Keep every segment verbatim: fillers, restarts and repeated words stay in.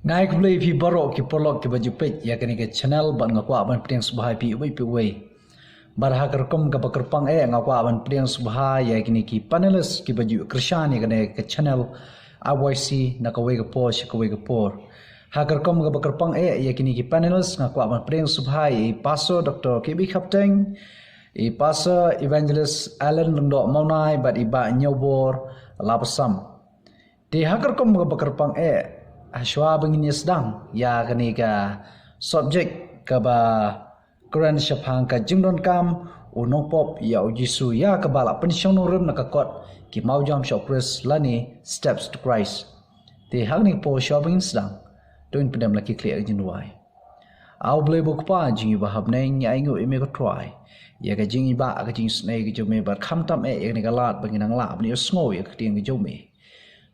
Nga ai khublei ïa phi baroh ki paralok kiba ju peit ïa kane ka channel, bad nga kwah ban pdiang sngewbha ïa phi uwei pa uwei. Bad ha ka rukom kaba kyrpang eh nga kwah ban pdiang sngewbha ïa kine ki panelist kiba ju kyrshan ïa kane ka channel R Y C na kawei ka por sha kawei ka por. Ha ka rukom kaba kyrpang eh ïa kine ki panelist nga kwah ban pdiang sngewbha ïa i Pastor Doctor K B Khapteng, i Pastor Evangelist Alan Lyngdoh Mawnai bad i Bah Ñiewbor Labasam. Te ha ka rukom kaba kyrpang eh, hashwa ba ngin ïa sdang ïa kane ka subject kaba kren shaphang ka jingdonkam u nongpop ïa u Jisu, ïa kaba la pynshong nongrim na ka kot Ki Mawjam sha u Khrist lane Steps to Christ. Te ha kane ka por, hashwa ba ngin sdang, to ngin pyndem la ki khlieh ha ka jingduwai. A U Blei ba U Kpa jong ngi uba ha bneng, ngi ainguh ïa me ko Trai ïa ka jingïabah, ka jingisynei ka jong me, bad khamtam eh ïa kane ka lad ba ngi nang lah ban ïohsngew ïa ka ktien ka jong me.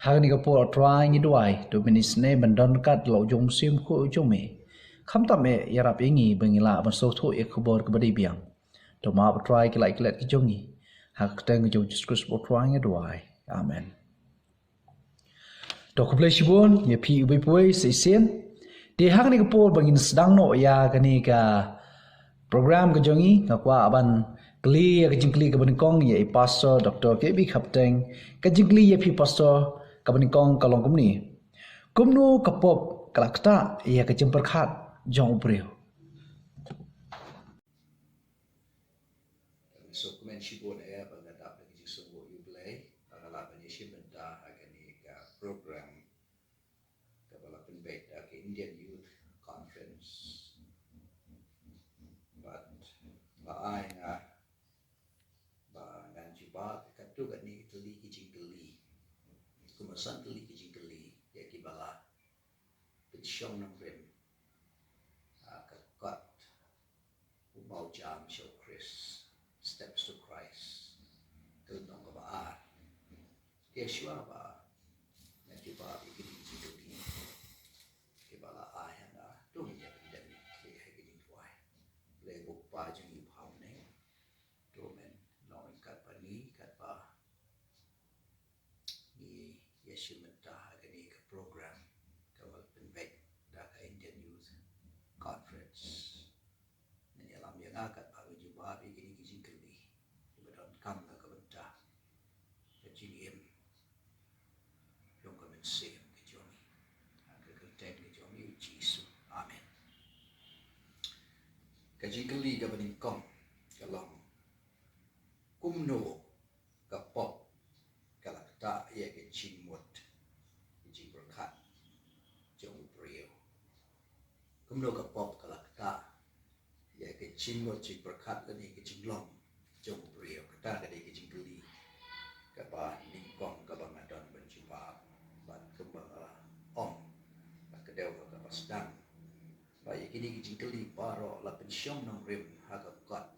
Ha kane ka por, Trai, ngi duwai, to men isynei ban don ryngkat la u jong u Mynsiem Bakhuid u jong me. Khamtam eh ïarap ïa ngi ba ngin lah ban sngewthuh ïa ka khubor kaba dei biang. To map, Trai, ki lait ki let ki jong ngi. Ha ka kyrteng ka jong u Jisu Khrist, Trai, ngi duwai. Amen. To khublei shibun ïa phi uwei pa uwei sa shisien. Te ha kane ka por ba ngin sdang noh ïa kane ka program ka jong ngi, nga kwah ban kylli ïa ka jingkylli kaba nyngkong ïa i Pastor Doctor K B Khapteng. Ka jingkylli ïa phi, Pastor, kaba nyngkong ka long kumne: Kumno ka pop ka la ktah ïa ka jingpyrkhat jong u briew? Tang sngewkmen shibun eh ba nga dap da ka jingsngewnguh ïa U Blei ba nga lah ban ïashim bynta ha kane ka program kaba la pynbeit da ka Indian Youth Conference. Bad ba ai nga ba ngan jubab katto katne tylli ki jingkylli. Kumba san tylli ki jingkylli ïa kiba la pynshong nongrim ha ka kot U Mawjam sha u Khrist, Steps to Christ, ka lynnong kaba ar. Te shuwa ba ngan jubab ïa kine ki jingkylli kiba la ai ha nga, to ngin ïa pyndem ïa ki ha ka jingduwai. Blei, U Kpa jong ngi uba ha bneng, to men long ryngkat bad ngi katba ngi ïashim bynta ha kane ka program kaba la pynbeit da ka Indian Youth Conference. Men ïalam ïa nga katba ngan jubab ïa kine ki jingkylli kiba donkam na ka bynta ka jingim jong ka mynsiem ka jong ngi. Ha ka kyrteng ka jong ngi, U Jisu. Amen. Ka jingkylli kaba nyngkong ka long: Kumno ka pop ka la ktah ïa ka jingmut, ka jingpyrkhat jong u briew? Kumno ka pop ka la ktah ïa ka jingmut, jingpyrkhat lane ka jinglong jong u briew? Kata ka dei ka jingkylli kaba nyngkong kaba nga don ban jubab. Bad kumba nga la ong ha ka dei kaba sdang, ba ïa kine ki jingkylli baroh la pynshong nongrim ha ka kot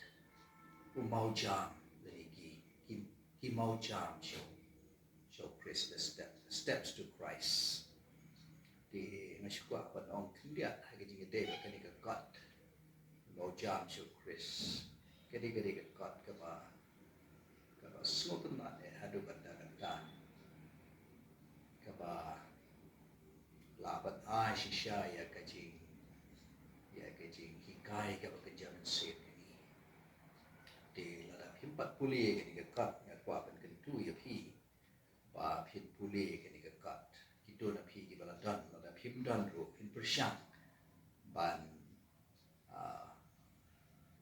U Mawjam lane ki, ki, Ki Mawjam sha u, sha u Khrist, the step, Steps to Christ. Te nga shu kwah ban ong khyndiat ha ka jingïadei bad kane ka kot U Mawjam sha u Khrist. Ka dei, ka dei ka kot kaba, kaba sngewtynnat eh haduh katta katta, kaba lah ban ai shisha ïa ka jing, ïa ka jinghikai kaba kynja mynsiem ïa ngi. Te lada phim pat pule ïa kane ka kot, nga kwah ban kyntu ïa phi ba phin pule ïa kane ka kot. Kito na phi kiba la don, lada phim don ruh, phin pyrshang ban, ah,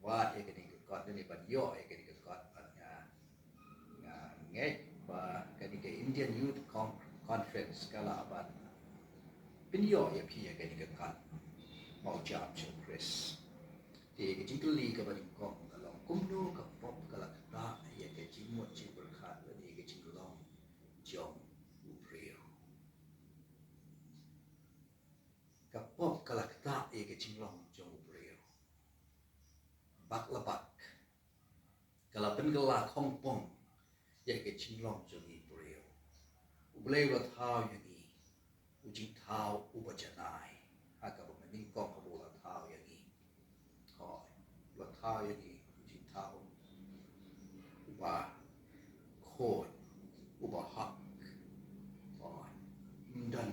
wad ïa kane ka kot, ne ban ïoh ïa kane ka kot. Bad nga, nga ngeit ba kane ka Indian Youth Con-, Conference ka lah ban pynïoh ïa phi ïa kane ka kot Mawjam sha u Khrist. Te ka jingkylli kaba nyngkong ka long: Kumno ka pop ka la ktah ïa ka jingmut, jingpyrkhat lane ka jinglong jong u briew? Ka pop ka la ktah ïa ka jinglong jong u briew. Bak la bak ka la pynkylla khongpong ïa ka jinglong jong ngi briew. U Blei u la thaw ïa ngi u jingthaw uba janai, ha kaba mynnyngkong haba u la thaw ïa ngi. Hooid, u la thaw ïa ngi u jingthaw uba khuid, uba hok. Hooid, ym don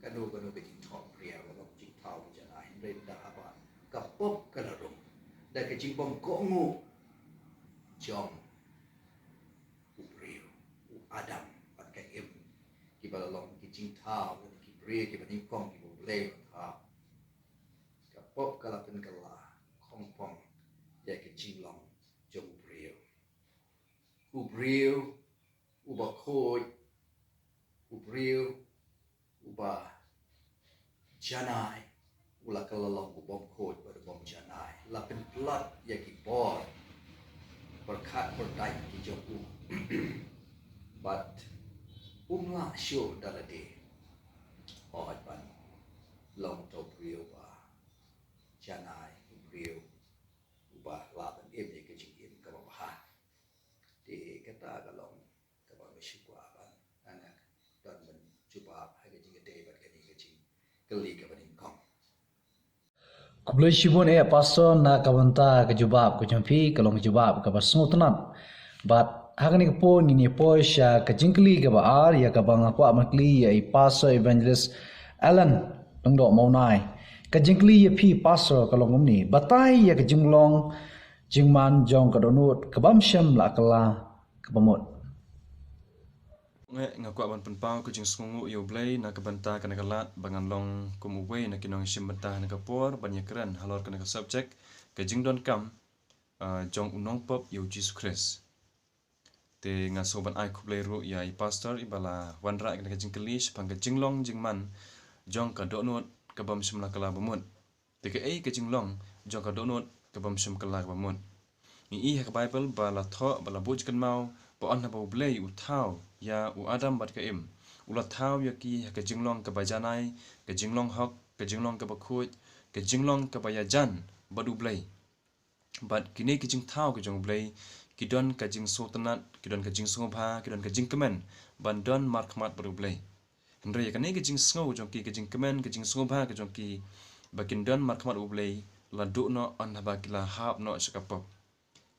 kano kano ka jingthoh Briew, ka long jingthaw ka janai, hynrei da haba ka pop ka la rung, da ka jingbym kohnguh jong u briew, u Adam bad ka Im, kiba la long ki jingthaw, ki briew kiba nyngkong kiba U Blei u la thaw. Ka pop ka la pynkylla khongpong ïa ka jinglong jong u briew. U briew uba khuid, u briew uba janai, u la kylla long u bym khuid bad u bym janai. La pynplat ïa ki bor pyrkhat pyrdait ki jong u. Bad um lah shuh da lade hooid ban long uta u briew ba janai, u briew uba lah ban im ïa ka jingim kaba bha. Te kata ka long kaba nga sngewkwah ban, nga don ban jubab ha ka jingïadei bad kane ka jingkylli kaba nyngkong. Khublei shibun eh Pastor na ka bynta ka jubab ka jong phi, ka long ka jubab kaba sngewtynnat. Bad ha kane ka por ngin ïa poi sha ka jingkylli kaba ar, ïa kaba nga kwah ban kylli ïa i Pastor Evangelist Alan Lyngdoh Mawnai. Ka jingkylli ïa phi Pastor ka long kumne, batai ïa ka jinglong jingman jong ka dohnud ka bym shym la kylla kaba mut. Nga, nga kwah ban pynpaw ka jingsngewnguh ïa U Blei na ka bynta kane ka lad ba ngan long kum uwei na ki nongïashim bynta ha kane ka por ban ïakren halor kane ka subject, ka jingdonkam, ah, jong u nongpop ïa U Jisu Khrist. Te nga sngewbha ban ai khublei ruh ïa i Pastor iba la wanrah ïa kane ka jingkylli shaphang ka jinglong jingman jong ka dohnud ka bym shym la kylla ba mut. Te kaei ka jinglong jong ka dohnud ka bym shym kylla ba mut? Ngi i ha ka Baibl ba la thoh, ba la buh jingkynmaw ba yn haba U Blei u thaw ïa u Adam bad ka Im, u la thaw ïa ki ha ka jinglong kaba janai, ka jinglong hok, ka jinglong kaba khuid, ka jinglong kaba ïajan bad U Blei. Bad kine ki jingthaw ki jong U Blei ki don ka jingsngewtynnat, ki don ka jingsngewbha, ki don ka jingkmen ban don markhmat bad U Blei. Hynrei ïa kane ka jingsngew jong ki, ka jingkmen, ka jingsngewbha ka jong ki ba kin don markhmat U Blei la duh noh yn haba ki la hap noh sha ka pop.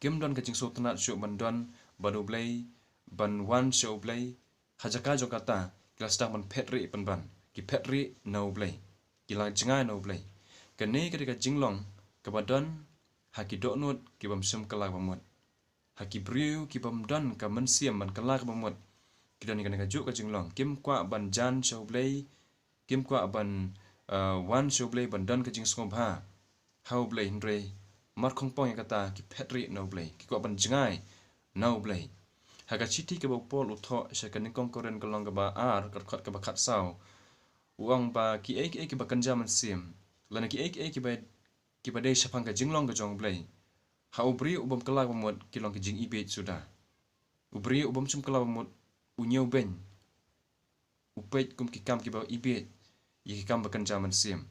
Kim don ka jingsngewtynnat shuh ban don bad U Blei, ban wan sha U Blei. Ha jaka jong kata ki la sdang ban phet rieh pynban, ki phet rieh na U Blei, ki la jngai na U Blei. Kane ka dei ka jinglong kaba don ha ki dohnud ki bym shym kylla ba mut. Ha ki briew ki bym don ka mynsiem ban kylla kaba mut, ki don ïa kane kajuh ka jinglong, kim kwah ban jan sha U Blei, kim kwah ban, ah, wan sha U Blei ban don ka jingsngewbha ha U Blei, hynrei markhongpong ïa kata ki phet rieh na U Blei, ki kwah ban jngai na U Blei. Ha ka shithi kaba u Paul u thoh sha ka nyngkong Korinth ka lynnong kaba ar, ka dkhot kaba khatsaw, u ong ba kiei kiei kiba kynja mynsiem lane kiei kiei kiba, kiba dei shaphang ka jinglong ka jong U Blei, ha u briew u bym kylla ba mut ki long ki jingibieit suda. U briew u bym shym kylla ba mut u ñiewbeiñ, u peit kum ki kam kiba ibieit ïa ki kam ba kynja mynsiem.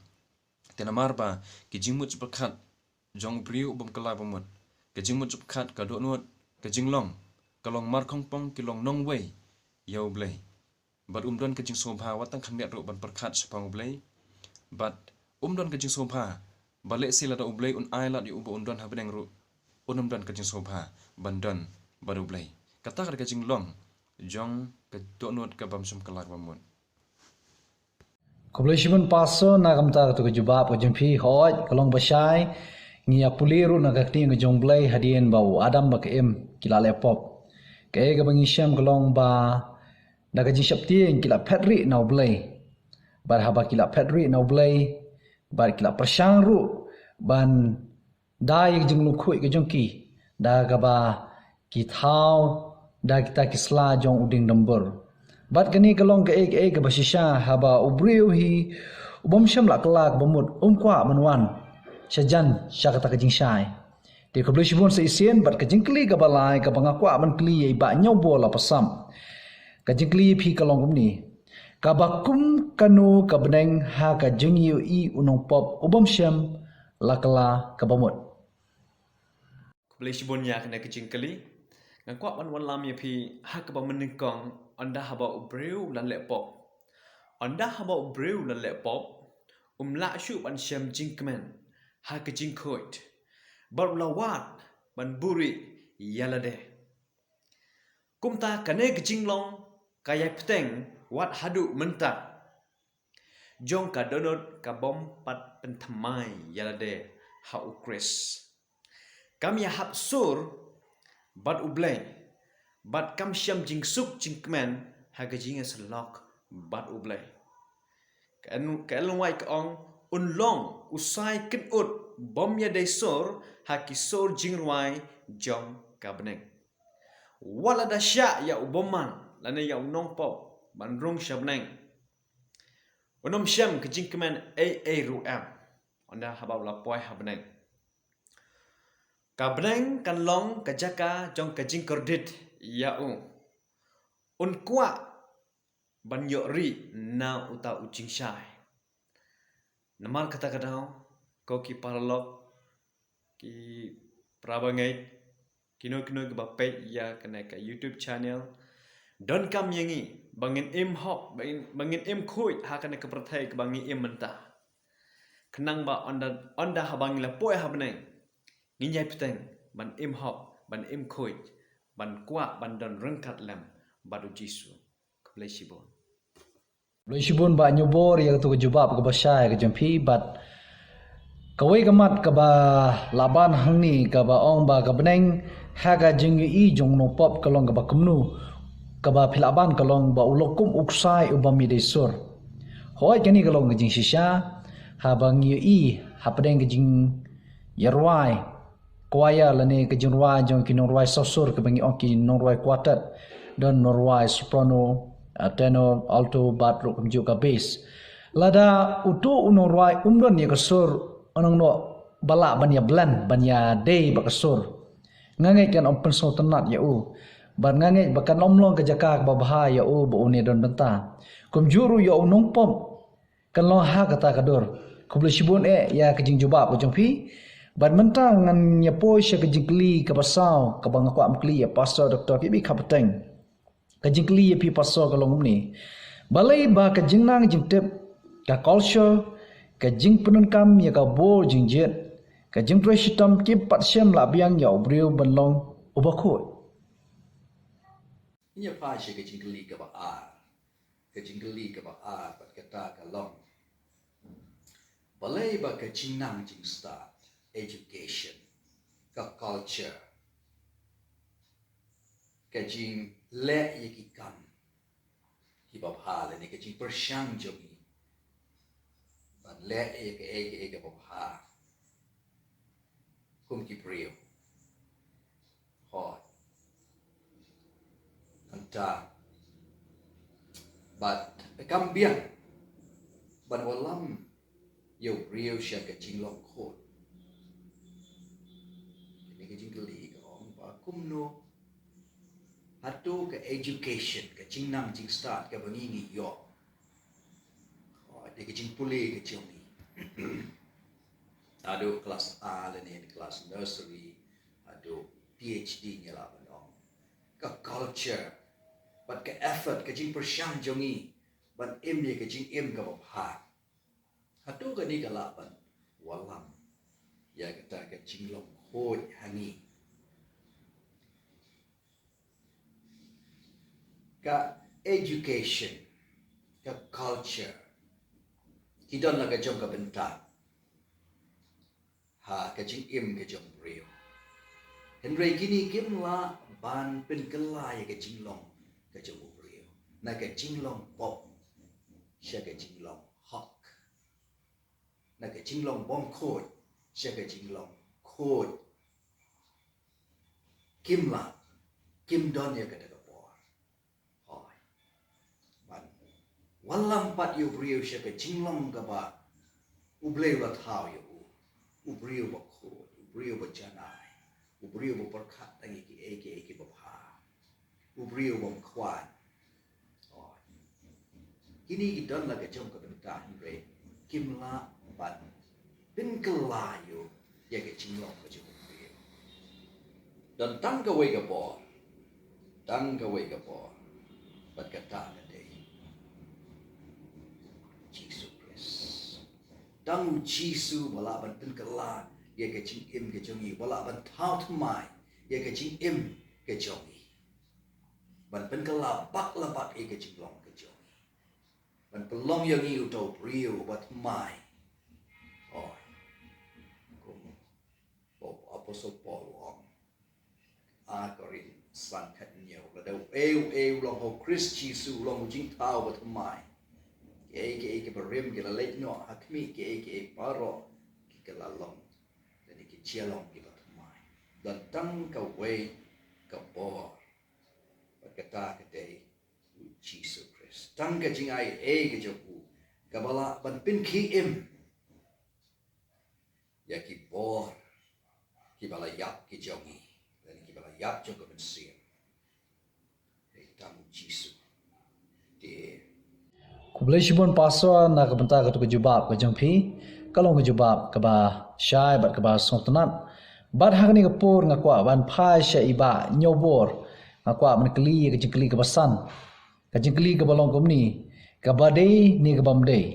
Te namar ba ki jingmut jingpyrkhat jong u briew u bym kylla ba mut, ka jingmut jingpyrkhat, ka dohnud, ka jinglong, ka long markhongpong, ki long nongwei ïa U Blei. Bad um don ka jingsngewbha wat tang khyndiat ruh ban pyrkhat shaphang U Blei. Bad um don ka jingsngewbha ba lehse lada U Blei un ai lad ïa u ba un don ha bneng ruh, un ym don ka jingsngewbha ban don bad U Blei. Kata ka dei ka jinglong jong ka dohnud ka bym shym kylla ba mut. Khublei shibun Pastor na ka bynta kato ka jubab ka jong phi. Hooid, ka long ba shai, ngi ïa pule ruh na ka ktien ka jong U Blei hadien ba u Adam bad ka Im ki la leh pop. Kaei kaba ngi shem ka long ba da ka jingsheptieng ki la phet rieh na U Blei. Bad haba ki la phet rieh na U Blei, bad ki la pyrshang ruh ban da ïa ka jinglong khuid ka jong ki da kaba ki thaw da kita ki sla jong u dieng dumbur. Bad kane ka long kaei kaei kaba shisha haba u briew hi u bym shym la kylla ba mut um kwah ban wan shajan sha kata ka jingshai. Te khublei shibun sa shisien bad ka jingkylli kaba lai kaba nga kwah ban kylli ïa i Bah Ñiawbor Lapasap. Ka jingkylli ïa phi ka long kumne. Kaba kum kano ka bneng ha ka jingïohi u nongpop u bym shym la kylla kaba mut? Khublei shibun ïa kane ka jingkylli. Nga kwah ban wanlam ïa phi ha kaba mynnyngkong, ynda haba u briew u la leh pop. Ynda haba u briew u la leh pop, um lah shuh ban shem jingkmen ha ka jingkhuid. Bad u la wad ban buhrieh ïa lade. Kumta kane ka jinglong ka ïai bteng wat haduh mynta. jong ka dohnud ka bym pat pynthymmai ïa lade ha U Khrist. Kam ïahap sur bad U Blei, bad kam shem jingsuk jingkmen ha ka jingïasyllok bad U Blei. Ka en, ka Ellen White ka ong, un long u sai kynud bym ïadei sur ha ki sur jingrwai jong ka bneng. Wat lada shah ïa u bymman lane ïa u nongpop ban rung sha bneng, un ym shem ka jingkmen ei ei ruh em ynda haba u la poi ha bneng. Ka bneng kan long ka jaka jong ka jingkordit ïa u. Un kwah ban ïoh rieh na uta u jingshai. Namar kata ka daw, ko ki paralok, ki para bangeit, kino kino kiba peit ïa kane ka YouTube channel, donkam ïa ngi ba ngin im hok, ba ngin, ba ngin im khuid ha kane ka pyrthei kaba ngi im mynta. Khnang ba ynda, ynda haba ngi la poi ha bneng, ngin ïai bteng ban im hok, ban im khuid, ban kwah ban don ryngkat lem bad U Jisu. Khublei shibun. Khublei shibun Bah Nyubor ïa kato ka jubab kaba shai ka jong phi, bad kawei ka mat kaba lah ban hangne kaba ong ba ka bneng ha ka jingïohi jong u nongpop ka long kaba kumno, kaba phi lah ban ka long ba u long kum u ksai u bym ïadei sur. Hooid, kane ka long ka jingshisha haba ngi ïohi hapdeng ka jingïarwai choir lane ka jingrwai jong ki nongrwai sawsur kaba ngi ong ki nongrwai quartet, don nongrwai soprano, ah, tenor, alto bad ruh kumjuh ka bass. Lada uto u nongrwai um don ïa ka sur, u nongno ba lah ban ïa blend, ban ïadei bad ka sur, nga ngeit kan ym pynsngewtynnat ïa u, bad nga ngeit ba kan ym long ka jaka kaba bha ïa u ba un ïadon bynta. Kumjuh ruh ïa u nongpop kan long ha kata ka dur. Khublei shibun eh ïa ka jingjubab ka jong phi. Bad mynta ngan ïa poi sha ka jingkylli kaba saw kaba nga kwah ban kylli ïa Pastor Doktor K B Kharpateng. Ka jingkylli ïa phi Pastor ka long kumne. Balei ba ka jingnang jingtip, ka culture, ka jingpyndonkam ïa ka bor jingjied, ka jingtrei shitom kim pat shym lah biang ïa u briew ban long uba khuid? Ngin ïa phai sha ka jingkylli kaba ar. Ka jingkylli kaba ar bad kata ka long, balei ba ka jingnang jingstad, education, ka culture, ka jingleh ïa ki kam kiba bha lane ka jingpyrshang jong ngi ban leh ïa kaei kaei kaba bha kum ki briew. Hooid. Nangta bad kam biang ban wallam ïa u briew sha ka jinglong khuid. Kane ka jingkylli ka ong ba kumno, hato ka education, ka jingnang jingstad kaba ngi ngi ïoh, hooid, da ka jingpule ka jong ngi, haduh klas A lane klas nursery haduh P H D ngi lah ban ong, ka culture bad ka effort, ka jingpyrshang jong ngi ban im ïa ka jingim kaba bha, hato kane ka lah ban wallam ïa kata ka jinglong khuid ha ngi? Ka education, ka culture, ki don la ka jong ka bynta ha ka jingim ka jong u briew. Hynrei kine kim lah ban pynkylla ïa ka jinglong ka jong u briew na ka jinglong pop sha ka jinglong hok, na ka jinglong bym khuid sha ka jinglong khuid. Kim lah, kim don ïa kata ka bor. Hooid. Ban wallam pat ïa u briew sha ka jinglong kaba U Blei u la thaw ïa u. U briew ba khuid, u briew ba janai, u briew ba pyrkhat tang ïa kiei kiei kiba bha, u briew bym khwan. Hooid. Kine ki don la ka jong ka bynta, hynrei kim lah ban pynkylla ïa ka jinglong ka jong u briew. Don tang kawei ka bor, tang kawei ka bor, bad kata ka dei Jisu Khrist. Tang u Jisu ba lah ban pynkylla ïa ka jingim ka jong ngi, ba lah ban thaw thymmai ïa ka jingim ka jong ngi, ban pynkylla bak la bak ïa ka jinglong ka jong ngi, Pynlong ïa ngi uta u briew uba thymmai. Oh, kum u Apostol Paul u ong. Ar Korinth san khat hynñiew. Lada uei uei u long ha u Khrist Jisu u long u jingthaw ba thymmai. Kiei kiei kiba rim ki la leit noh ha khmih, kiei kiei baroh ki la long. Lane ki jia long kiba thymmai. Don tang kawei ka bor. Bad kata ka dei u Jisu Khrist. Tang ka jingai ei ka jong u kaba lah ban pynkhie im ïa ki bor kiba la ïap ki jong ngi, lane kiba la ïap jong ka mynsiem. Dei tang u Jisu. Te Khublei shibun Pastor na ka bynta katu ka jubab ka jong phi. Ka long ka jubab kaba shai bad kaba sngewtynnat. Bad ha kane ka por nga kwah ban phai sha i Bah Ñiewbor. Nga kwah ban kylli ïa ka jingkylli kaba san. Ka jingkylli kaba long kumne, kaba dei ne kaba ym dei.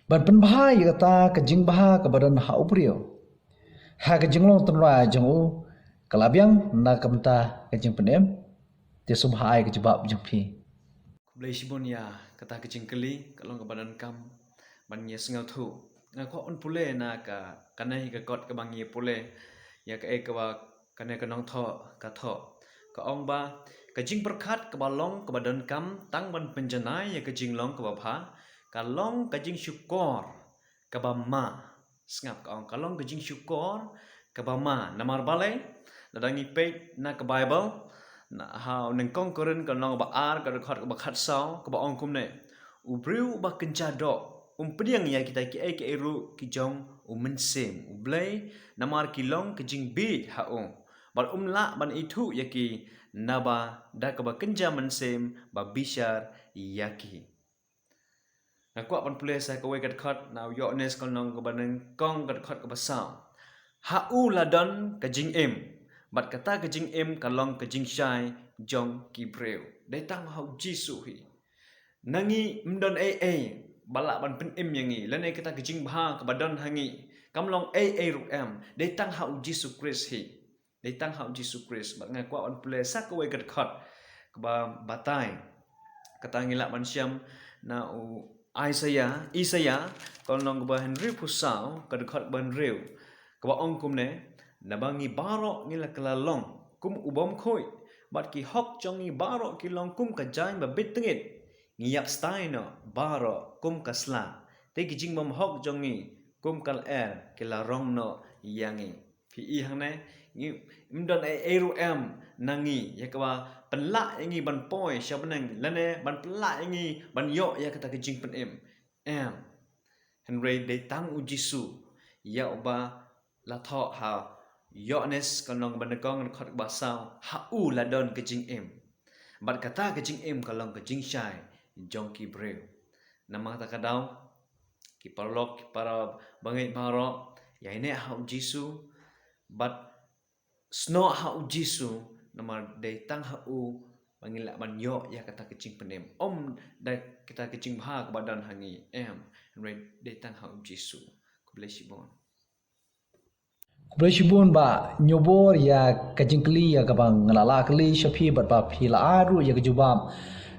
Ban pynbha ïa kata ka jingbha kaba don ha u briew. Ha ka jinglong tynrai jong u, ka la biang na ka bynta ka jingpynim. Te sngewbha ai ka jubab jong phi. Khublei shibun ïa kata ka jingkylli, ka long kaba donkam ban ïa sngewthuh. Nga kwah un pule na ka, kane ka kot kaba ngi pule ïa kaei kaba kane ka nongthoh ka thoh. Ka ong ba ka jingpyrkhat kaba long kaba donkam tang ban pynjanai ïa ka jinglong kaba bha, ka long ka jingshukor kaba ma. Sngap, ka ong ka long ka jingshukor kaba ma. Namar balei? Lada ngi peit na ka Baibl, na ha u nyngkong Korinth ka lynnong ba ar ka dkhot kaba khatsaw kaba ong kumne. U briew uba kynja doh um pdiang ïa kita kiei kiei ruh ki jong u Mynsiem U Blei, namar ki long ka jingbieit ha u. Bad um lah ban ithuh ïa ki naba da kaba kynja mynsiem ba bishar ïa ki. Nga kwah ban pule sa kawei ka dkhot na u Ïoannis ka lynnong kaba nyngkong ka dkhot kaba saw. Ha u la don ka jingim, bad kata ka jingim ka long ka jingshai jong ki briew. Dei tang ha u Jisu hi. Na ngi ym don ei ei ba lah ban pynim ïa ngi, lane kata ka jingbha kaba don ha ngi kam long ei ei ruh em, dei tang ha u Jisu Khrist hi. Dei tang ha u Jisu Khrist. Bad nga kwah ban pule sa kawei ka dkhot kaba batai. Kata ngi lah ban shem na u Isaiah, Isaiah ka lynnong kaba hynriewphew saw ka dkhot kaba hynriew, kaba ong kumne. Naba ngi baroh ngi la kylla long kum u bym khuid, bad ki hok jong ngi baroh ki long kum ka jaiñ ba bit tngit. Ngi ïap stai noh baroh kum ka sla, te ki jingbymhok jong ngi kum ka lyer ki la rong noh ïa ngi. Phi i hangne, ngi ym don ei ei ruh em na ngi ïa kaba pynlah ïa ngi ban poi sha bneng, lane ban pynlah ïa ngi ban ïoh ïa kata ka jingpynim. Em. Hynrei dei tang u Jisu ïa uba la thoh ha Ïoannis ka lynnong ba nyngkong ka dkhot kaba saw, ha u la don ka jingim. Bad kata ka jingim ka long ka jingshai jong ki briew. Namar kata ka daw, ki paralok, ki para bangeit baroh, ïa ïaineh ha u Jisu, bad snoh ha u Jisu, namar dei tang ha u ba ngi lah ban ïoh ïa kata ka jingpynim. Ym da kata ka jingbha kaba don ha ngi, em, hynrei dei tang ha u Jisu. Khublei shibun. Khublei shibun Bah Ñiewbor ïa ka jingkylli ïa kaba nga la lah kylli sha phi bad ba phi la ai ruh ïa ka jubab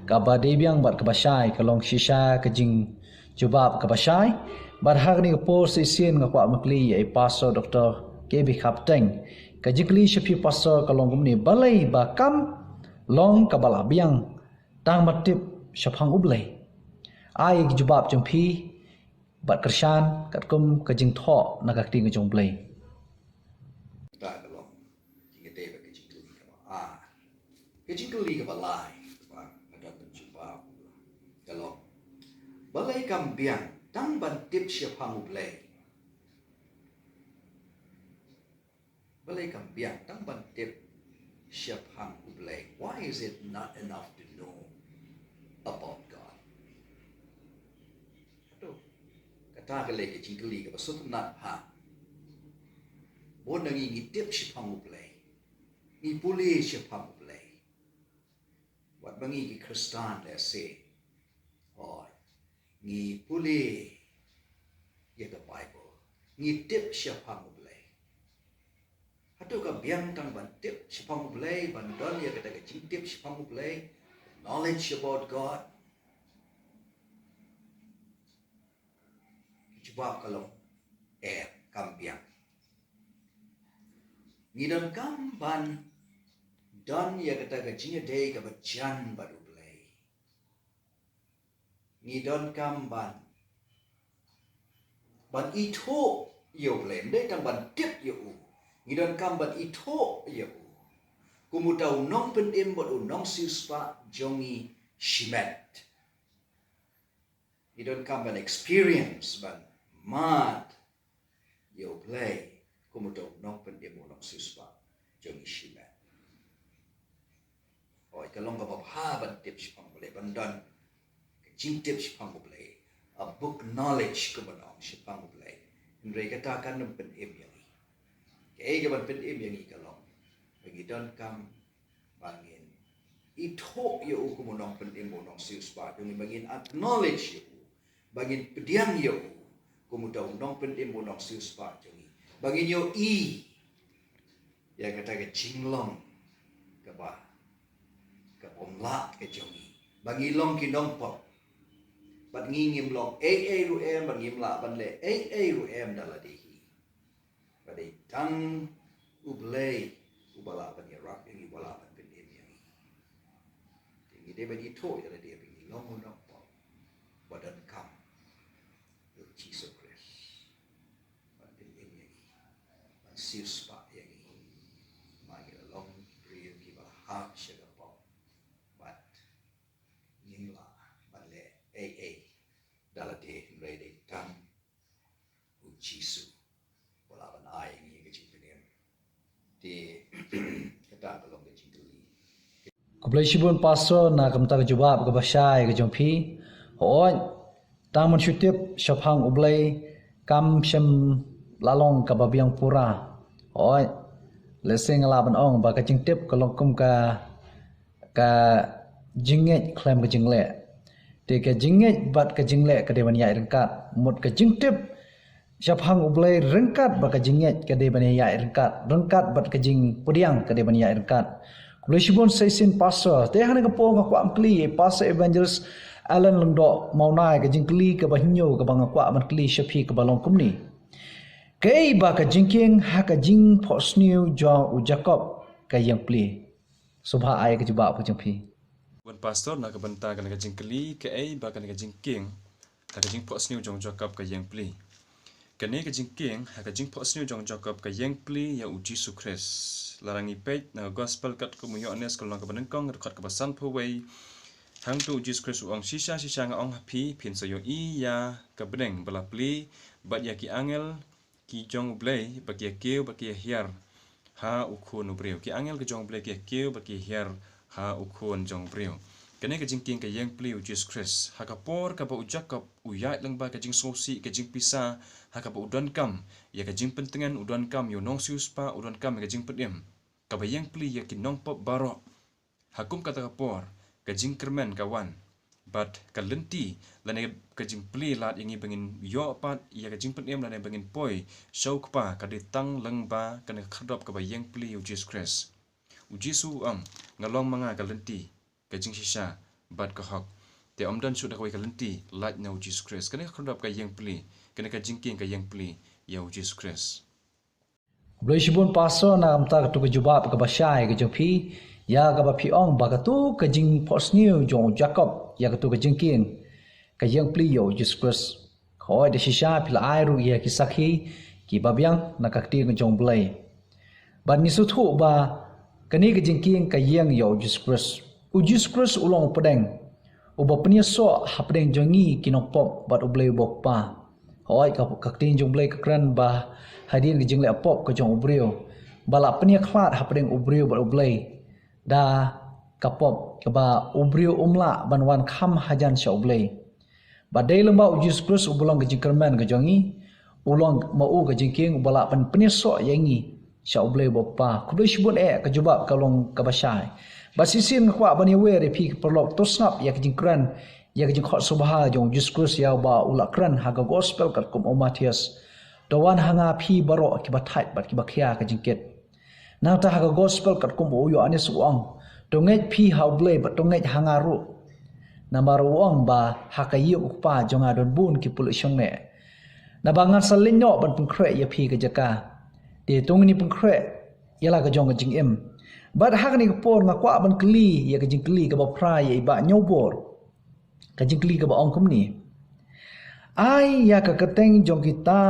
kaba dei biang bad kaba shai, ka long shisha ka jingjubab kaba shai. Bad ha kane ka por shisien nga kwah ban kylli ïa i Pastor Doktor K B Kapteng. Ka jingkylli sha phi Pastor ka long kumne, balei ba kam long kaba la biang tang ban tip shaphang U Blei? Ai ïa ka jubab jong phi bad kyrshan katkum ka jingthoh na ka ktien ka jong U Blei. Kata ka long jingïadei bad ka jingkylli kaba ar. Ka jingkylli kaba lai kaba nga don ban jubab ka long, balei kam biang tang ban tip shaphang U Blei? Balei kam biang tang ban tip shaphang U Blei? Why is it not enough to know about God? Hato kata ka long ka jingkylli kaba sngewtynnat ha. Bun na ngi ngi tip shaphang U Blei, ngi pule shaphang U Blei. Wat ba ngi ki Khristan lehse, hooid, ngi pule ïa ka Baibl, ngi tip shaphang U Blei. Hato ka biang tang ban tip shaphang U Blei, ban don ïa kata ka jingtip shaphang U Blei, knowledge about God? Ba ka long eh kam biang. Ngi donkam ban don ïa kata ka jingïadei kaba jan bad U Blei. Ngi donkam ban ban ithuh ïa U Blei, ym dei tang ban tip ïa u. Ngi donkam ban ithuh ïa u kum uta u nongpynim bad u nongsiewspah jong ngi shimet. Ngi donkam ban experience, ban mad ïa U Blei kum uta u nongpynim u nongsiewspah jong ngi shimet. Hooid, ka long kaba bha ban tip shaphang U Blei, ban don ka jingtip shaphang U Blei, a book knowledge kumba ong shaphang U Blei. Hynrei kata kan ym pynim ïa ngi. Kaei kaban pynim ïa ngi ka long ba ngi donkam ba ngin ithuh ïa u kum u nongpynim u nongsiewspah jong ngi, ba ngin acknowledge ïa u, ba ngin pdiang ïa u kum uta u nongpynim u nongsiewspah jong ngi, ba ngin ïohi ïa kata ka jinglong kaba ka bym lah ka jong ngi, ba ngi long ki nongpop. Bad ngi ngim long ei ei ruh em, bad ngim lah ban leh ei ei ruh em da lade hi. Ba dei tang U Blei uba lah ban ïarap ïa ngi, uba lah ban pynim ïa ngi. Te ngi dei ban ithuh ïa lade ba ngi long u nongpop ba donkam ïa U Jisu Khrist ban pynim ïa ngi, ban siewspah ïa ngi. Ma ngi la long ki briew kiba la hap sha ka pop bad ngim lah ban leh ei ei da lade, hynrei dei tang U Jisu uba lah ban ai ïa ngi ka jingpynim. Te kata ka long ka jingkylli. Khublei shibun Pastor na ka bynta ka jubab kaba shai ka jong phi. Hooid, tang ban shu tip shaphang U Blei kam shym la long kaba biang pura. Hooid, lehse nga lah ban ong ba ka jingtip ka long kum ka ka jingngeit khlem ka jingleh. Te ka jingngeit bad ka jingleh ka dei ban ïaid ryngkat. Mut ka jingtip shaphang U Blei ryngkat bad ka jingngeit ka dei ban ïaid ryngkat, ryngkat bad ka jingpdiang ka dei ban ïaid ryngkat. Khublei shibun sa shisien Pastor. Te ha kane ka por nga kwah ban kylli ïa Pastor Evangelist Alan Lyngdoh Mawnai, ka jingkylli kaba hynñiew kaba nga kwah ban kylli sha phi kaba long kumne. Kaei ba ka jingkieng ha ka jingphohsniew jong u Jakob ka ïeng plie? Sngewbha ai ka jubab ka jong phi. Wan Pastor, na ka bynta kane ka jingkylli, kaei ba kane ka jingkieng ha ka jingphohsniew jong Jakob ka ïeng plie? Kane ka jingkieng ha ka jingphohsniew jong Jakob ka ïeng plie ïa U Jisu Khrist. Lada ngi peit na ka Gospel katkum u Ïoannis ka lynnong kaba nyngkong, ka dkhot kaba sanphew wei, hangto U Jisu Khrist u ong, shisha shisha nga ong ha phi, phin sa ïohi ïa ka bneng ba la plie bad ïa ki angel ki jong U Blei ba ki ïa kiew ba ki ïa hiar ha U Khun u briew. Ki angel ki jong U Blei ki ïa kiew ba ki ïa hiar ha U Khun jong u briew. Kane ka jingkieng ka ïeng plie ïa U Jisu Khrist ha ka por kaba u Jakob u ïaid lyngba ka jingsngewsih, ka jingpisa, ha kaba u donkam ïa ka jingpyntngen, u donkam ïa u nongsiewspah, u donkam ïa ka jingpynim. Kaba ïeng plie ïa ki nongpop baroh. Ha kum kata ka por, ka jingkyrmen ka wan bad ka lynti, lane ka jingplie lad ïa ngi ba ngin ïoh pat ïa ka jingpynim lane ba ngin poi sha U Kpa, ka dei tang lyngba kane ka khyrdop kaba ïeng plie ïa U Jisu Khrist. U Jisu u ong, nga long ma nga ka lynti, ka jingshisha bad ka hok. Te ym don shuh da kawei ka lynti lait na U Jisu Khrist. Kane ka khyrdop ka ïeng plie, kane ka jingkieng ka ïeng plie ïa U Jisu Khrist. Khublei shibun Pastor na ka bynta katu ka jubab kaba shai ka jong phi ïa kaba phi ong ba katu ka jingphohsniew jong u Jakob ïa katu ka jingkieng ka ïeng plie ïa U Jisu Khrist. Hooid, da shisha phi la ai ruh ïa ki sakhi kiba biang na ka ktien ka jong U Blei. Bad ngi sngewthuh ba kane ka jingkieng ka ïeng ïa U Jisu Khrist. U Jisu Khrist u long u pdeng uba pynïasoh hapdeng jong ngi ki nongpop bad U Blei uba u Kpa. Hooid, ka, ka ktien jong U Blei ka kren ba hadien ka jingleh pop ka jong u briew, ba la pynïakhlad hapdeng u briew bad U Blei da ka pop, kaba u briew um lah ban wan kham hajan sha U Blei. Ba dei lyngba U Jisu Khrist uba long ka jingkyrmen ka jong ngi, u long ma u ka jingkieng uba lah ban pynïasoh ïa ngi sha U Blei uba u Kpa. Khublei shibun eh, ka jubab ka long kaba shai. Bad shisien nga kwah ban ïawer ïa phi ki paralok, to sngap ïa ka jingkren ïa ka jingkhot sngewbha jong U Jisu Khrist ïa uba u la kren ha ka Gospel katkum u Mathaios. To wan ha nga phi baroh kiba thait bad kiba khia ka jingkit. Nangta ha ka Gospel katkum u Ïoannis u ong, to ngeit phi ha U Blei bad to ngeit ha nga ruh. Namar u ong ba ha ka ïing u Kpa jong nga don bun ki pule shongneh. Naba ngan sa leit noh ban pynkhreh ïa phi ka jaka. Te to ngin pynkhreh ïa la ka jong ka jingim. Bad ha kane ka por nga kwah ban kylli ïa ka jingkylli kaba phra ïa i Bah Hynñiewbor. Ka jingkylli kaba ong kumne. Ai ïa ka kyrteng jong kita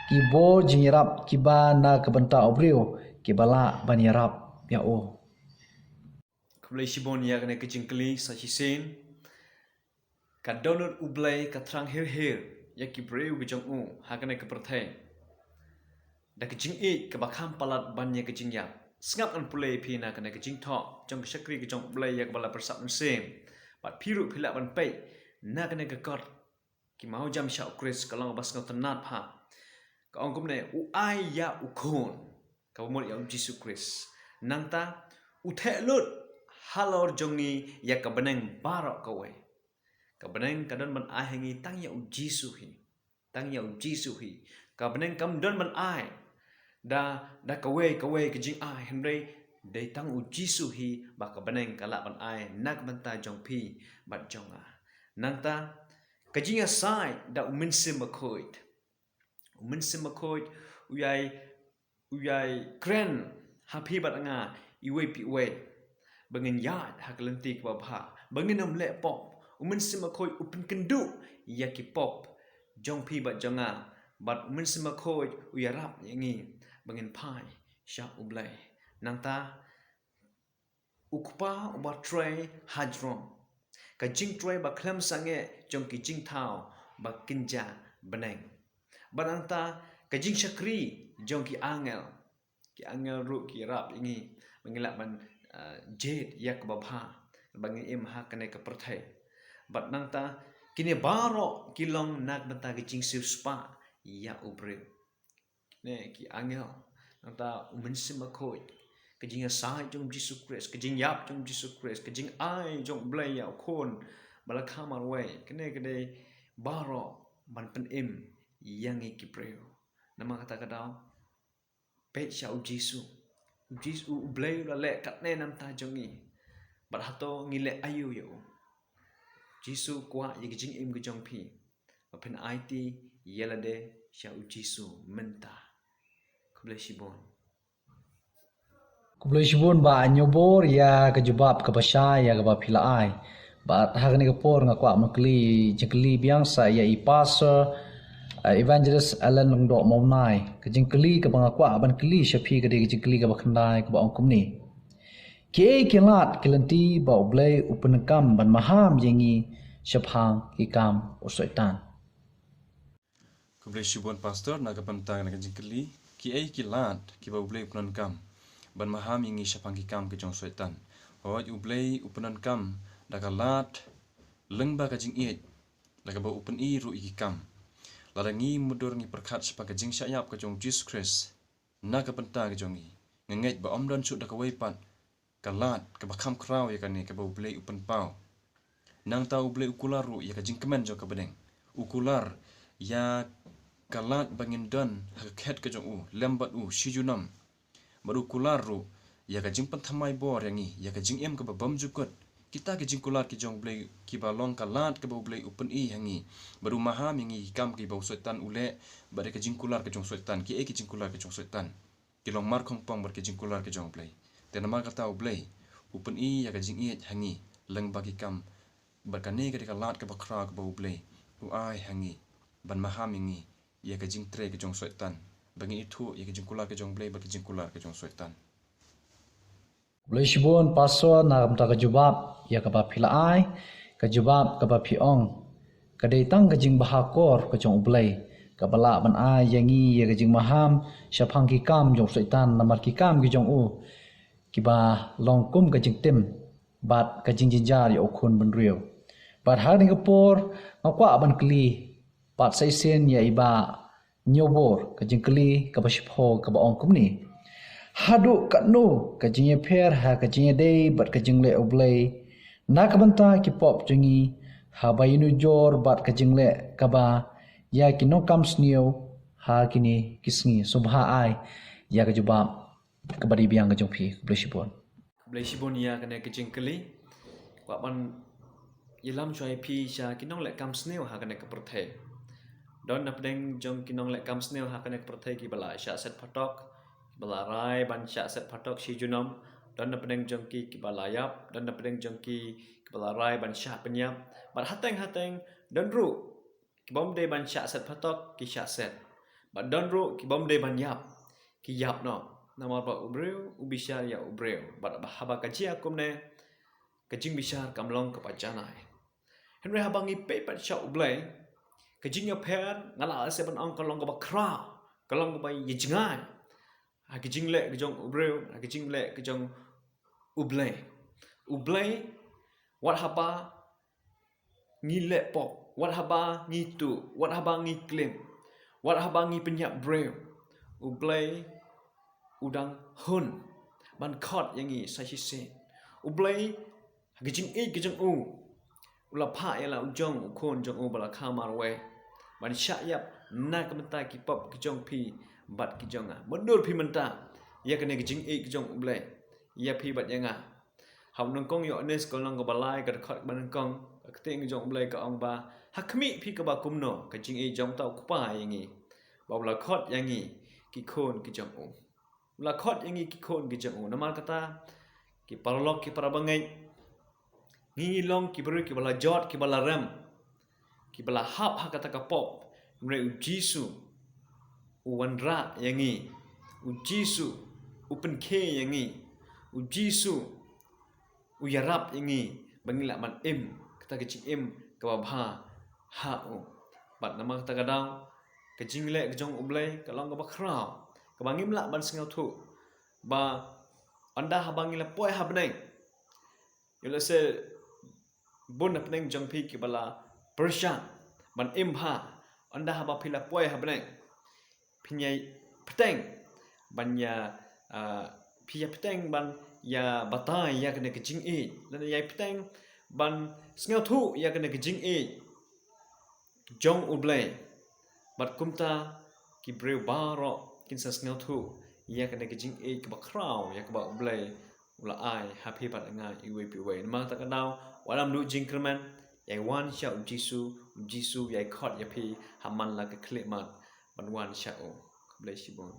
ki bor jingïarap kiba na ka bynta u briew kiba lah ban ïarap ïa u. Khublei shibun ïa kane ka jingkylli sa shisien. Ka dohnud U Blei ka thrang hir hir ïa ki briew ka jong u ha kane ka pyrthei. Da ka jingïeit kaba kham palat ban ïa ka jingïap. Sngap ngan pule phi na kane ka jingthoh jong ka shakri ka jong U Blei ïa kaba la pyrsad mynsiem. Bad phi ruh phi lah ban peit na kane ka kot. Ki mawjam sha U Khrist ka long ba sngewtynnat bha. Ka ong kumne, u ai ïa u khun. Kaba mut ïa U Jisu Khrist. Nangta u theh lut halor jong ngi ïa ka bneng baroh kawei. Ka bneng ka don ban ai ha ngi tang ïa U Jisu hi. Tang ïa U Jisu hi. Ka bneng kam don ban ai da, da kawei kawei ka jingai, hynrei dei tang U Jisu hi ba ka bneng ka lah ban ai na ka bynta jong phi bad jong nga. Nangta ka jingïasaid da U Mynsiem Bakhuid. U Mynsiem Bakhuid u ïai, u ïai kren ha phi bad nga iwei pa iwei. Ba ngin ïaid ha ka lynti kaba bha. Ba ngin ym leh pop. U Mynsiem Bakhuid u pynkynduh ïa ki pop jong phi bad jong nga. Bad U Mynsiem Bakhuid u ïarap ïa ngi ba ngin phai sha U Blei. Nangta U Kpa uba trei hajrong. Ka jingtrei ba khlem sangeh jong ki jingthaw ba kynja bneng. Bad nangta ka jingshakri jong ki angel. Ki angel ruh ki ïarap ïa ngi ba ngin lah ban, ah, jied ïa kaba bha ba ngin im ha kane ka pyrthei. Bad nangta kine baroh ki long na ka bynta ka jingsiewspah ïa u briew. Ne ki angel, nangta U Mynsiem Bakhuid, ka jingïasaid jong U Jisu Khrist, ka jingïap jong U Jisu Khrist, ka jingai jong U Blei ïa u Khun ba la kha marwei. Kane ka dei baroh ban pynim ïa ngi ki briew. Namar kata ka daw, peit sha U Jisu. U Jisu, U Blei u la leh katne namar jong ngi. Bad hato ngi leh aïu ïa u? Jisu kwah ïa ka jingim ka jong phi. Ba phin aiti ïa lade sha U Jisu mynta. Khublei shibun. Khublei shibun Bah Hynñiewbor ïa ka jubab kaba shai ïa kaba phi la ai. Bad ha kane ka por nga kwah ban kylli, jingkylli biang sa ïa i Pastor, eh, Evangelist Alan Lyngdoh Mawmnai. Ka jingkylli kaba nga kwah ban kylli sha phi ka dei ka jingkylli kaba khyndai kaba ong kumne. Kiei ki lad ki lynti ba U Blei u pyndonkam ban maham ïa ngi shaphang ki kam u Soitan? Khublei shibun Pastor na ka bynta na ka jingkylli. Kiei ki lad kiba U Blei u pyndonkam ban maham ïa ngi shaphang ki kam ki jong u Soitan? Hooid, U Blei u pyndonkam da ka lad lyngba ka jingïeit, la kaba u pyni ruh ïa ki kam. Lada ngi mutdur ngi pyrkhat shaphang ka jingshah ïap ka jong U Jisu Khrist na ka bynta ka jong ngi, nga ngeit ba ym don shuh da kawei pat ka lad kaba kham khraw ïa kane kaba U Blei u pynpaw. Nangta U Blei u kular ruh ïa ka jingkmen jong ka bneng. U kular ïa ka lad ba ngin don ha ka khet ka jong u lem bad u shi junom. Bad u kular ruh ïa ka jingpynthymmai bor ïa ngi, ïa ka jingim kaba bymjukut. Kita ki jingkular ki jong U Blei kiba long ka lad kaba U Blei u pyni ha ngi. Bad u maham ïa ngi ki kam kiba u Soitan u leh, bad ïa ka jingkular ka jong u Soitan, kiei ki jingkular ka jong u Soitan? Ki long markhongpong bad ki jingkular ki jong U Blei. Te namar kata U Blei u pyni ïa ka jingïeit ha ngi lyngba ki kam, bad kane ka dei ka lad kaba khraw kaba U Blei u ai ha ngi ban maham ïa ngi ïa ka jingtrei ka jong u Soitan, ba ngin ithuh ïa ka jingkular ka jong U Blei bad ka jingkular ka jong u Soitan. Khublei shibun Pastor na ka bynta ka jubab ïa kaba phi la ai. Ka jubab kaba phi ong ka dei tang ka jingbha akor ka jong U Blei kaba lah ban ai ïa ngi ïa ka jingmaham shaphang ki kam jong u Soitan, namar ki kam ki jong u kiba long kum ka jingtim bad ka jingjynjar ïa u khun bynriew. Bad ha kane ka por nga kwah ban kylli pat sa shisien ïa i Bah Hynñiewbor, ka jingkylli kaba shiphew kaba ong kumne. Haduh katno ka jingïapher ha ka jingïadei bad ka jingleh U Blei na ka bynta ki pop jong ngi, haba ïanujor bad ka jingleh kaba ïa ki nongkam sniew ha kine ki sngi? Sngewbha ai ïa ka jubab kaba dei biang ka jong phi. Khublei shibun. Khublei shibun ïa kane ka jingkylli. Kwah ban ïalam shuwa ïa phi sha ki nongleh kam sniew ha kane ka pyrthei. Don na pdeng jong ki nongleh kam sniew ha kane ka pyrthei kiba la shah set phatok, kiba la rai ban shah set phatok shi junom. Don na pdeng jong ki kiba la ïap, don na pdeng jong ki kiba la rai ban shah pynïap. Bad hateng hateng, don ruh kibym dei ban shah set phatok, ki shah set. Bad don ruh kibym dei ban ïap, ki ïap noh. Namar ba u briew u bishar ïa u briew. Bad haba ka jia kumne, ka jingbishar kam long kaba janai. Hynrei haba ngi peit pat sha U Blei, ka jingïapher, nga lah lehse ban ong, ka long kaba khraw, ka long kaba ïa jngai ha ka jingleh ka jong u briew, ha ka jingleh ka jong U Blei. U Blei, wat haba ngi leh pop, wat haba ngi tuh, wat haba ngi klim, wat haba ngi pynïap briew, U Blei u dang hun ban khot ïa ngi sa shisien. U Blei, ha ka jingïeit ka jong u, u la phah ïa la u jong u Khun jong u ba la kha marwei, ban shah ïap na ka bynta ki pop ki jong phi bad ki jong nga. Mutdur phi mynta ïa kane ka jingïeit ka jong U Blei ïa phi bad ïa nga. Ha u nyngkong Ïoannis ka lynnong kaba lai, ka dkhot kaba nyngkong, ka ktien ka jong U Blei ka ong ba, ha khmih phi kaba kumno ka jingïeit jong uta u Kpa ïa ngi, ba u la khot ïa ngi ki khun ki jong u. U la khot ïa ngi ki khun ki jong u. Namar kata, ki paralok ki parabangeit, ngi ngi long ki briew kiba la jot, kiba la rem, kiba la hap ha kata ka pop. Hynrei U Jisu u wanrah ïa ngi. U Jisu u pynkhie ïa ngi. U Jisu u ïarap ïa ngi ba ngin lah ban im kata ka jingim kaba bha ha u. Bad namar kata ka daw, ka jingleh ka jong U Blei ka long kaba khraw, kaba ngim lah ban sngewthuh. Ba ynda haba ngi la poi ha bneng, ïoh lehse bun na pdeng jong phi kiba la pyrshang ban im bha, ynda haba phi la poi ha bneng, phin ïai bteng ban ïa, ah, phi ïai bteng ban ïa batai ïa kane ka jingïeit, lane ïai bteng ban sngewthuh ïa kane ka jingïeit jong U Blei. Bad kumta ki briew baroh kin sa sngewthuh ïa kane ka jingïeit kaba khraw ïa kaba U Blei u la ai ha phi bad nga iwei pa iwei. Namar kata ka daw, wat ym duh jingkyrmen, ïai wan sha U Jisu, U Jisu ïai khot ïa phi ha man la ka khyllipmat ban wan sha u. Khublei shibun.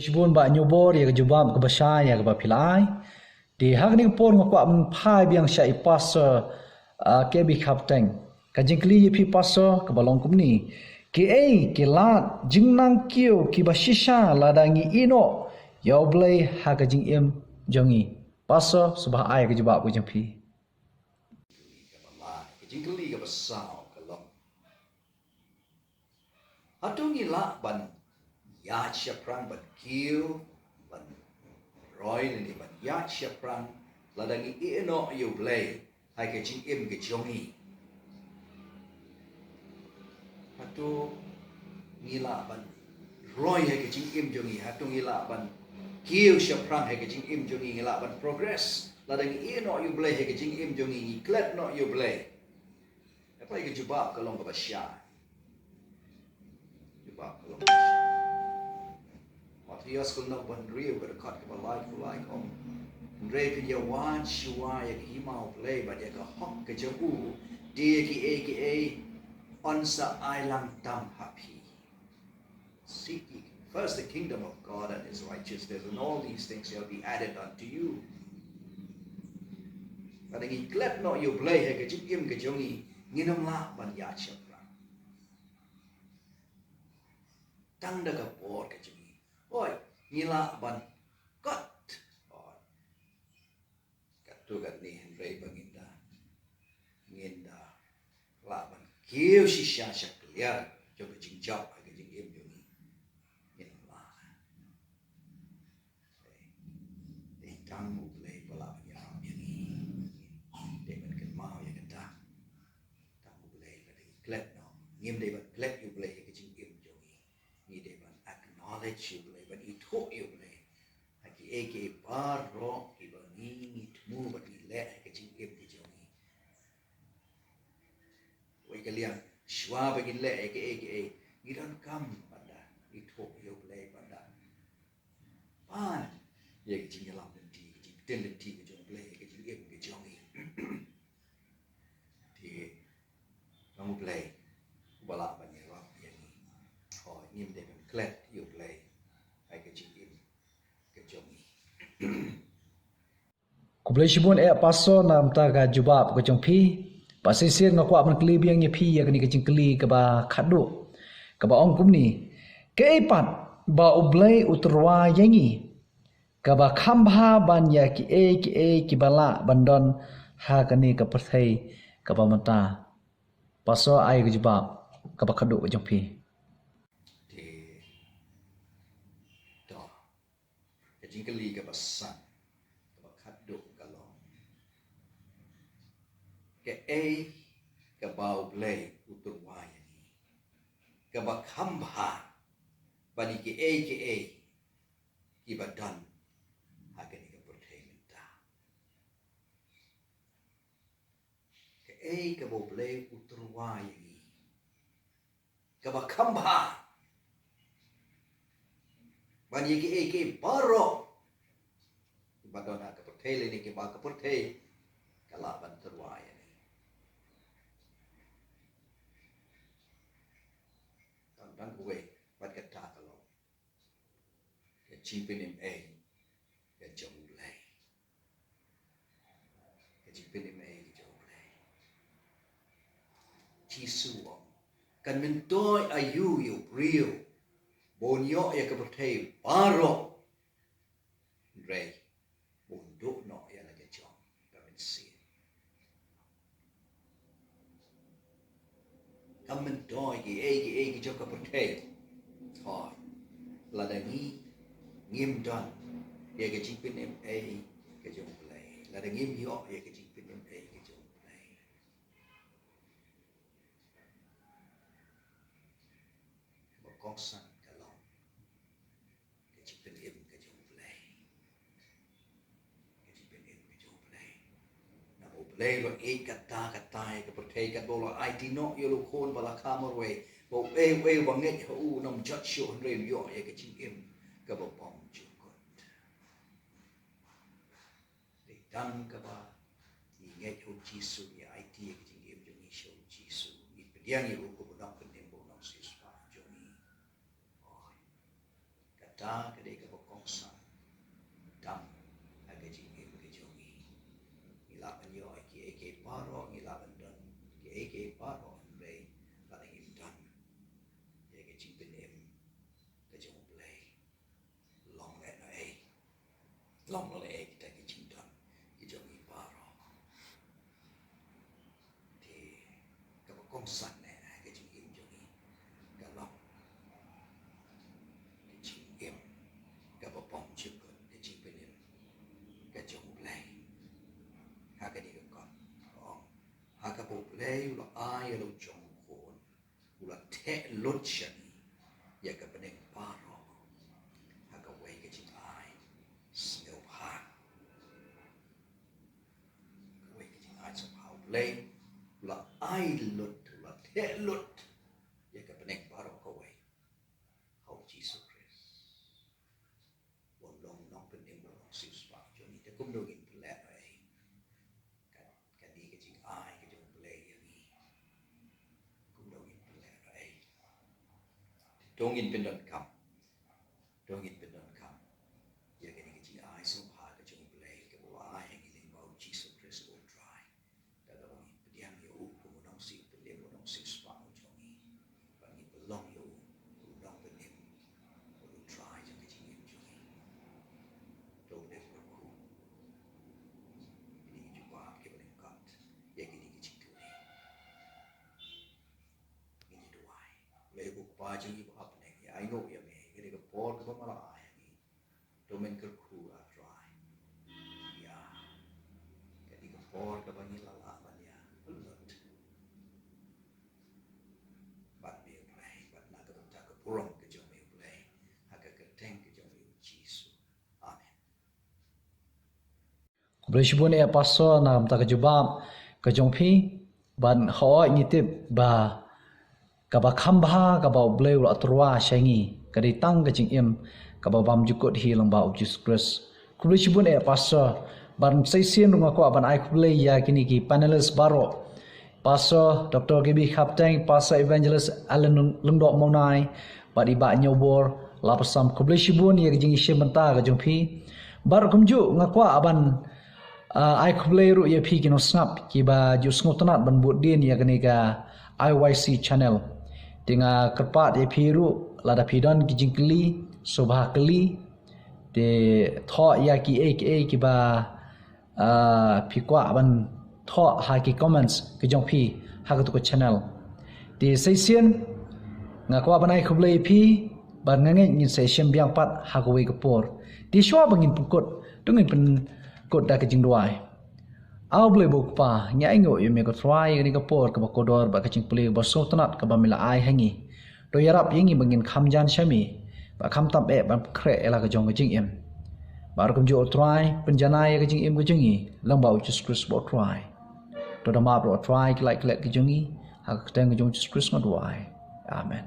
Shibun Bah Nyubor ïa ka jubab kaba shai ïa kaba phi la ai. Te ha kane ka por nga kwah ban phai biang sha i Pastor, ah, K B Khapteng. Ka jingkylli ïa phi Pastor kaba long kumne. Kiei ki lad jingnang kiew kiba shisha lada ngi ïehnoh ïa U Blei ha ka jingim jong ngi? Pastor, sngewbha ai ka jubab ka jong phi. Ka jingkylli kaba saw ka long, hato ngi lah ban ïaid shaphrang, ban kiew, ban roi lane ban ïaid shaphrang lada ngi ïehnoh ïa U Blei ha ka jingim ka jong ngi? Hato ngi lah ban roi ha ka jingim jong ngi? Hato ngi lah ban kiew shaphrang ha ka jingim jong ngi? Ngi lah ban progress lada ngi ïehnoh ïa U Blei ha ka jingim jong ngi, ngi klet noh ïa U Blei? Hynrei ka jubab ka long kaba shai. Jubab ka long kaba shai. Mathaios ka lynnong ba hynriew, ka dkhot kaba laiphew lai ka ong, hynrei phin ïa wad shuwa ïa ka hima U Blei bad ïa ka hok ka jong u, te kiei kiei yn sa ai lang tam ha phi. Seek ye first the kingdom of God and his righteousness, and all these things shall be added unto you. Lada ngi klet noh ïa U Blei ha ka jingim ka jong ngi, ngin ym lah ban ïaid shaphrang. Tang da ka bor ka jong ngi, hooid, ngi lah ban kot. Hooid. Katto katne, hynrei ba ngin da, ngin da lah ban kiew shisha sha kliar jong ka jingjop ha ka jingim jong ngi, ngin lah. Dei tang U Blei ba lah ban ïarap ïa ngi. Dei ban kynmaw ïa kata. Tang U Blei, lada ngi klet noh, ngim dei ban klet ïa U Blei ha ka jingim jong ngi. Ngi dei ban acknowledge ïa U Blei, ban ithuh ïa U Blei ha kiei kiei baroh kiba ngi, ngi thmu bad ngi leh ha ka jingim ka jong ngi. Wei ka liang, shuwa ba ngin leh ïa kiei kiei, ngi donkam ban da ithuh ïa U Blei, ban da pan ïa ka jingïalam lynti, ka jingpyntip lynti ka jong U Blei ha ka jingim ka jong ngi. Te long U Blei uba la Hooid, ngim dei ban klet ïa U Blei ha ka jingim ka jong ngi. Khublei shibun eh Pastor na ka bynta ka jubab ka jong phi. Bad shisien nga kwah ban kylli biang ïa phi ïa kane ka jingkylli kaba khatduh, kaba ong kumne: Kaei pat ba U Blei u tyrwa ïa ngi, kaba kham bha ban ïa kiei kiei kiba lah ban don ha kane ka pyrthei kaba mynta? Pastor, ai ka jubab kaba khatduh ka jong phi. Te, to, ka jingkylli kaba san, kaba khatduh ka long: Kaei kaba U Blei u tyrwa ïa ngi, kaba kham bha ban ïa kiei kiei kiba don ha kane ka pyrthei mynta? Kaei kaba U Blei u tyrwa ïa ngi, kaba kham bha ban ïa kiei kiei baroh kiba don ha ka pyrthei lane kiba ka pyrthei ka lah ban tyrwa ïa ngi? Tang tang kawei, bad kata ka long ka jingpynim ei ka jong U Blei. Ka jingpynim ei ka jong U Blei. Jisu u ong, kan myntoi aïu ïa u briew ba un ïoh ïa ka pyrthei baroh, hynrei ba un duh noh ïa la ka jong ka mynsiem? Kam myntoi kiei kiei ki jong ka pyrthei. Hooid, lada ngi ngim don ïa ka jingpynim ei ka jong U Blei, lada ngim ïoh ïa ka jingpynim ei ka jong U Blei, kaba kongsan ka long ka jingpynim ka jong U Blei. Ka jingpynim ka jong U Blei. Naba U Blei u la ïeit katta katta ïa ka pyrthei, katba u la aiti noh ïa u Khun ba la kha marwei, ba uei uei uba ngeit ha u un ym jot shuh hynrei un ïoh ïa ka jingim kaba bymjukut. Dei tang kaba ngi ngeit ha u Jisu, ngi aiti ïa ka jingim jong ngi sha u Jisu, ngi pdiang ïa u kum u nongpynim bad u nongsiewspah jong ngi. Hooid, kata ka dei kaba kongsan tam ha ka jingim ka jong ngi. Ngi lah ban ïoh ïa kiei kiei baroh, ngi lah ban don kiei kiei baroh, hynrei lada ngim don ïa ka jingpynim ka jong U Blei, long lehnohei, long lehnohei kita ki jingdon ki jong ngi baroh. Te kaba kongsan eh ha ka jingim jong ngi ka long ka jingim kaba bymjukut, ka jingpynim ka jong U Blei. Ha kane ka kot ka ong, ha kaba U Blei u la ai ïa la u jong u Khun, u la theh lut sha ngi ïa ka bneng baroh ha kawei ka jingai sngewbha. Kawei ka jingai sngewbha U Blei u la ai lut, u la theh lut ïa ka bneng baroh kawei ha u Jisu Khrist. Ba un long u nongpynim bad u nongsiewspah jong ngi. Te kumno ngin pynlehnohei? Ka, kane ka jingai ka jong U Blei ïa ngi, kumno ngin pynlehnohei? To ngin pyndonkam, to ngin pyndonkam ïa kane ka jingai sngewbha ka jong U Blei kaba u la ai ha ngi lyngba u Jisu Khrist u Trai. Kata ba ngin pdiang ïa u kum u nongsiewpynim, u nongsiewspah u jong ngi. Ba ngin pynlong ïa u kum u nongpynim bad u Trai jong ka jingim jong ngi. To ngin kyrkhu ïa kine ki jubab kiba lyngkot, ïa kine ki jingkylli. Ngin ïa duwai. Blei ko Kpa jong ngi ba ha bneng, ngi ainguh ïa me ïa kane ka por kaba me la ai ha ngi. To men kyrkhu, A Trai, ïa kane ka por kaba ngi la lah ban ïa pynlut bad me, A Blei, bad na ka bynta ka burom ka jong me, A Blei, ha ka kyrteng ka jong me, U Jisu. Amen. Khublei shibun eh Pastor na ka bynta ka jubab ka jong phi. Bad hooid, ngi tip ba kaba kham bha kaba U Blei u la tyrwa sha ngi ka dei tang ka jingim kaba bymjukut hi lyngba u Jisu Khrist. Khublei shibun eh Pastor. Bad sa shisien ruh nga kwah ban ai khublei ïa kine ki panelist baroh, Pastor Doctor K B Khapteng, Pastor Evangelist Alan Lyngdoh Mawnai, bad i Bah Nyobor, la pynsam khublei shibun ïa ka jingïashim bynta ka jong phi. Bad kumjuh nga kwah ban, ah, ai khublei ruh ïa phi ki nongsngap kiba ju sngewtynnat ban bud dien ïa kane ka I Y C channel. Te nga kyrpad ïa phi ruh, lada phi don ki jingkylli, sngewbha kylli. Te thoh ïa kiei kiei kiba, ah, phi kwah ban thoh ha ki comments ka jong phi ha katu ka channel. Te shisien nga kwah ban ai khublei ïa phi, bad nga ngeit ngin sa ïashim biang pat ha kawei ka por. Te shuwa ba ngin pynkut, to ngin pynkut da ka jingduwai. A U Blei ba u Kpa, ngi ainguh ïa me ko Trai ïa kane ka por kaba kordor bad ka jingpule kaba sngewtynnat kaba me la ai ha ngi. To ïarap ïa ngi ba ngin kham jan sha me, bad kham tam eh ban pynkhreh ïa la ka jong ka jingim. Bad ruh kumjuh ko Trai, pynjanai ïa ka jingim ka jong ngi lyngba u Jisu Khrist ba u Trai. To da map ruh ko Trai ki lait ki let ki jong ngi, ha ka kyrteng ka jong u Jisu Khrist nga duwai. Amen.